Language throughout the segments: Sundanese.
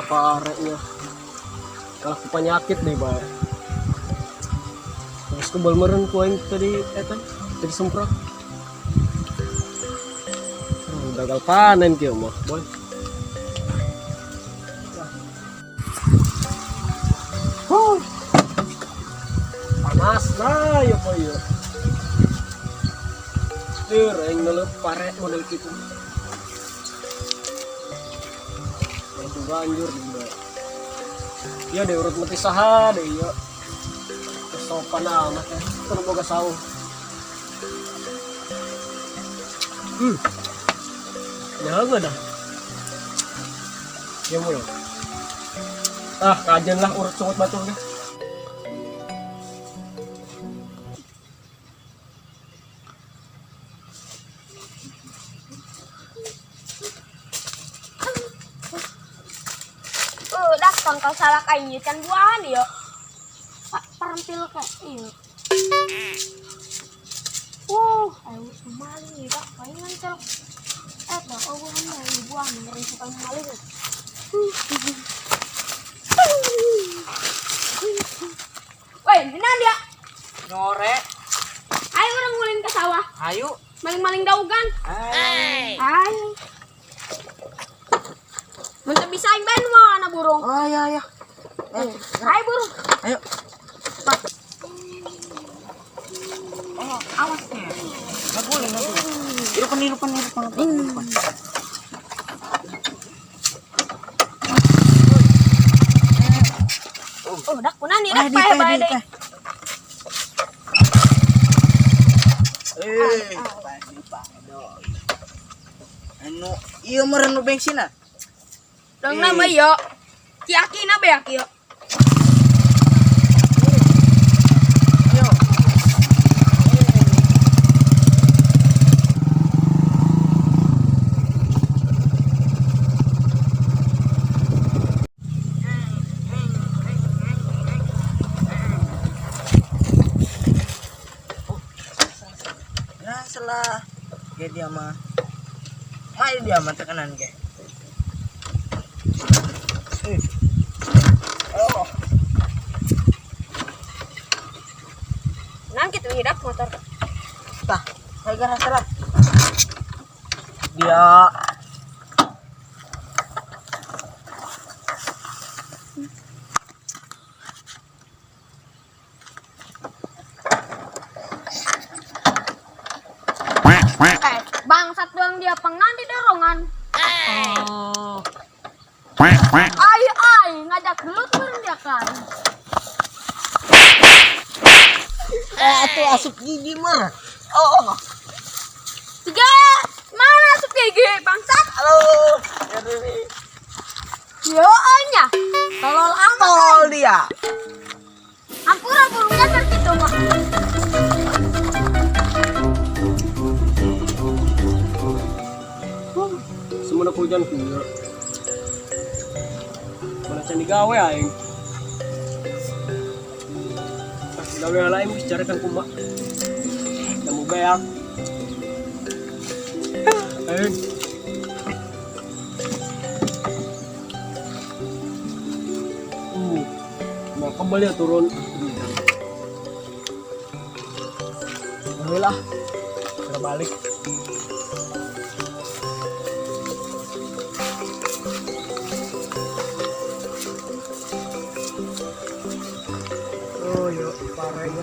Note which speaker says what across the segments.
Speaker 1: Parenya. Kalah ku penyakit deh, bae. Terus kebal meureun ku aing tadi eta, tadi semprot. Gagal panen kieu mah, boy. Huh. Panas nah ya boy ya. Tir aing neuleuh pare model kitu. Langsung banjur di bae. Iya deh urut mati saha deh iya. Sopan amat ya. Terus boga sauh. Jaga dah. Ya mulai. Ah, kajian lah urut sungut batur deh.
Speaker 2: Dah tangkal salak aing ieu can buahan ieu. Pak parempil ka ieu. Ayo maling ieu dak palingan celok. Eta eueuhan mah ieu buah ngeri suka maling. Woi, dina dia.
Speaker 3: Nyore.
Speaker 2: Ayo urang ngulin ke sawah.
Speaker 3: Ayo.
Speaker 2: Maling-maling daugan.
Speaker 3: Ayo.
Speaker 2: Ayo. Mun teu bisa aing bae nu mawana burung.
Speaker 3: Oh iya iya.
Speaker 2: Ayo burung.
Speaker 3: Ayo. Oh, awas nih. Nggak boleh, nggak boleh. Irupan, irupan, irupan, irupan.
Speaker 2: Oh, dak kunan nih, dak pae bae deui.
Speaker 3: Eh, anu, iya meureun nu bensin ah.
Speaker 2: Dong nama ieu. Ki akina beak ieu.
Speaker 3: Ayo. Nah, salah. Ge dia mah. Mai dia mah tekanan ge. Oh.
Speaker 2: Nang kitu hidak motor.
Speaker 3: Tah, saya gara salah. Dia
Speaker 2: Bangsat doang dia pang nanti dorongan.
Speaker 3: Oh.
Speaker 2: Ai ai ngajak gelut meureun dia kan.
Speaker 3: Atuh asup gigi mah. Oh.
Speaker 2: Tiga, mana asup gigi bangsat?
Speaker 3: Halo.
Speaker 2: Yo nya. Tolol amat.
Speaker 3: Tolol dia.
Speaker 2: Ampura burungnya kitu mah.
Speaker 1: Semenep hujan kieu. Mana can digawe aing. Gawe lain geus carikan kumaha. Temu beak. Aing. Mau kembali ya turun. Boleh lah. Kita balik. Oh, yuk, parahnya.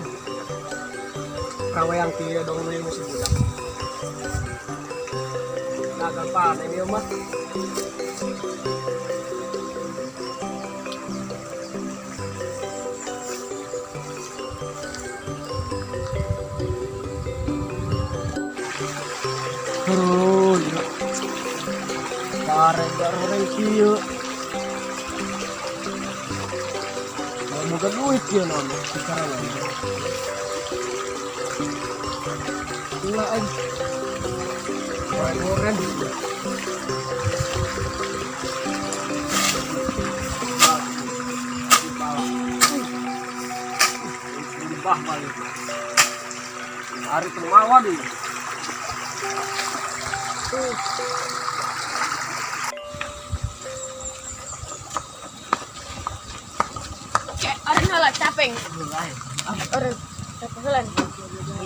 Speaker 1: Kawe yang kia dong ini masih budak. Gagal panen ya mah. Turun, yuk. Pare goreng kieu. Mau buka duit kieu non, sekarang lagi. Gila aing. Goreng-goreng. Limbah balik. Hari temawa deh.
Speaker 2: Gopeng. Orang keselan.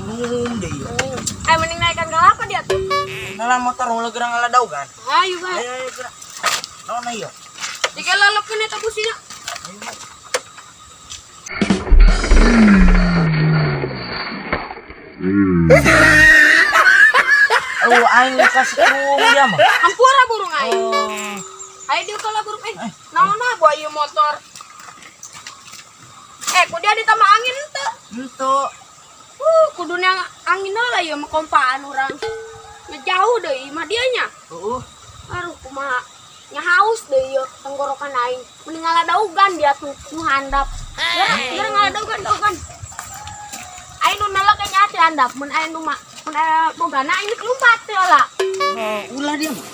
Speaker 3: Minum deh.
Speaker 2: Eh mending naikkan kelapa dia tuh.
Speaker 3: Ngalah motor ulah gerang ngalah daugan.
Speaker 2: Ayo bae.
Speaker 3: Ayo ayo gerak. Naon ieu?
Speaker 2: Jika lalapkeun eta busina.
Speaker 3: Oh, aing kasetrum dia mah.
Speaker 2: Hampura burung aing. Ayo dia kalau burung eh naon ah buah ieu motor. Eh, ku dia ditambah angin henteu.
Speaker 3: Henteu.
Speaker 2: Kudunya angin lah ieu mah kompaan urang. Ngejauh deui mah dieu nya.
Speaker 3: Heeh.
Speaker 2: Aduh kumaha nya haus deui ieu tenggorokan aing. Mending ngaladaugan dia tuh nu handap. Geura geura ngaladaugan daugan. Aing nu nalak nya ati handap mun aing nu mah mun aya bogana aing geus lumpat teh lah.
Speaker 3: Ulah dia mah.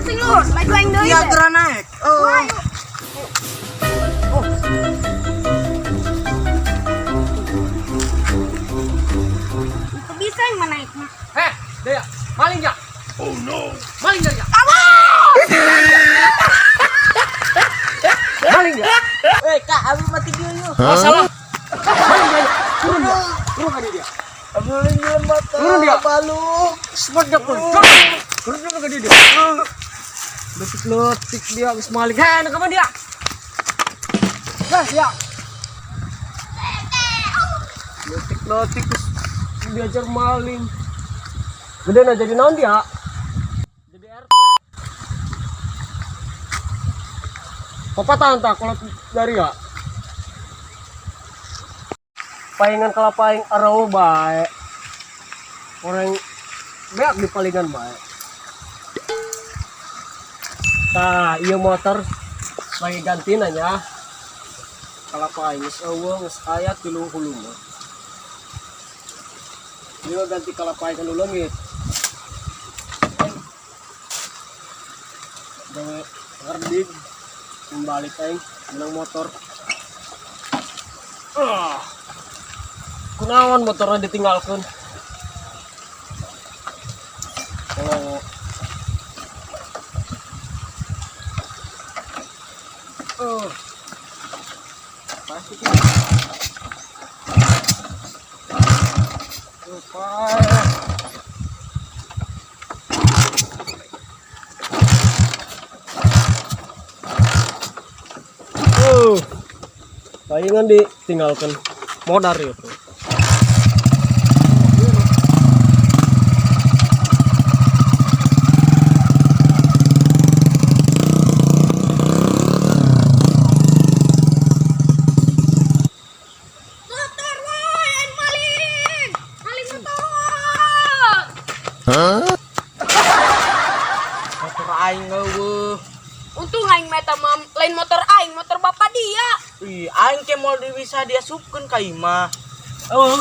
Speaker 2: Sing luhur, maju aing deui.
Speaker 3: Iya geura naik. Oh.
Speaker 2: Ayo.
Speaker 3: Oh.
Speaker 2: Itu bisa yang mana naik mah.
Speaker 1: Heh, dia maling ya? Oh no. Maling ya? Maling ya?
Speaker 3: Eh, Kak, abi mati dia yuk.
Speaker 1: Oh, salah. Maling dia. Turun dia. Turun ke dia.
Speaker 3: Abi ulin motor.
Speaker 1: Turun dia.
Speaker 3: Baluk.
Speaker 1: Semuanya pun. Turun turun ke dia. Letik-letik dia habis maling. Heh, nak apa dia? Heh, ya. Letik-letik terus diajar maling. Gede nah jadi naon dia? Jadi RT. Papatan tak kalau dari ya. Palingan kelapa aing arau bae. Orang beak di palingan bae. Tah, ieu motor lagi ganti nanya. Kelapa aing geus eueuh geus aya tilu hulu mah. Ieu ganti kelapa aing anu leungit. Gawe ngerdig balik aing menang motor. Ah. Kunaon motornya ditinggalkan. Oh. Oh. Pasti kita. Lupa. Oh. Palingan ditinggalkan modar itu.
Speaker 2: Motor woi, aing maling. Maling motor.
Speaker 3: Motor aing eueuh.
Speaker 2: Untung aing meta mah lain motor aing, motor bapak dia.
Speaker 3: Ih, aing ke moal bisa diasupkeun ka imah.
Speaker 1: Oh.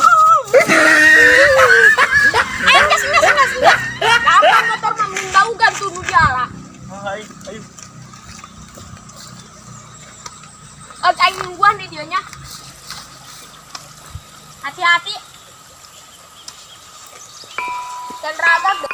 Speaker 2: Aing geus geus geus. Kapan motor mah mending daugan tuh nu diala.
Speaker 3: Ayo, ayo.
Speaker 2: Oh, aing nungguan di dieu nya. Hati-hati. Dan ragak.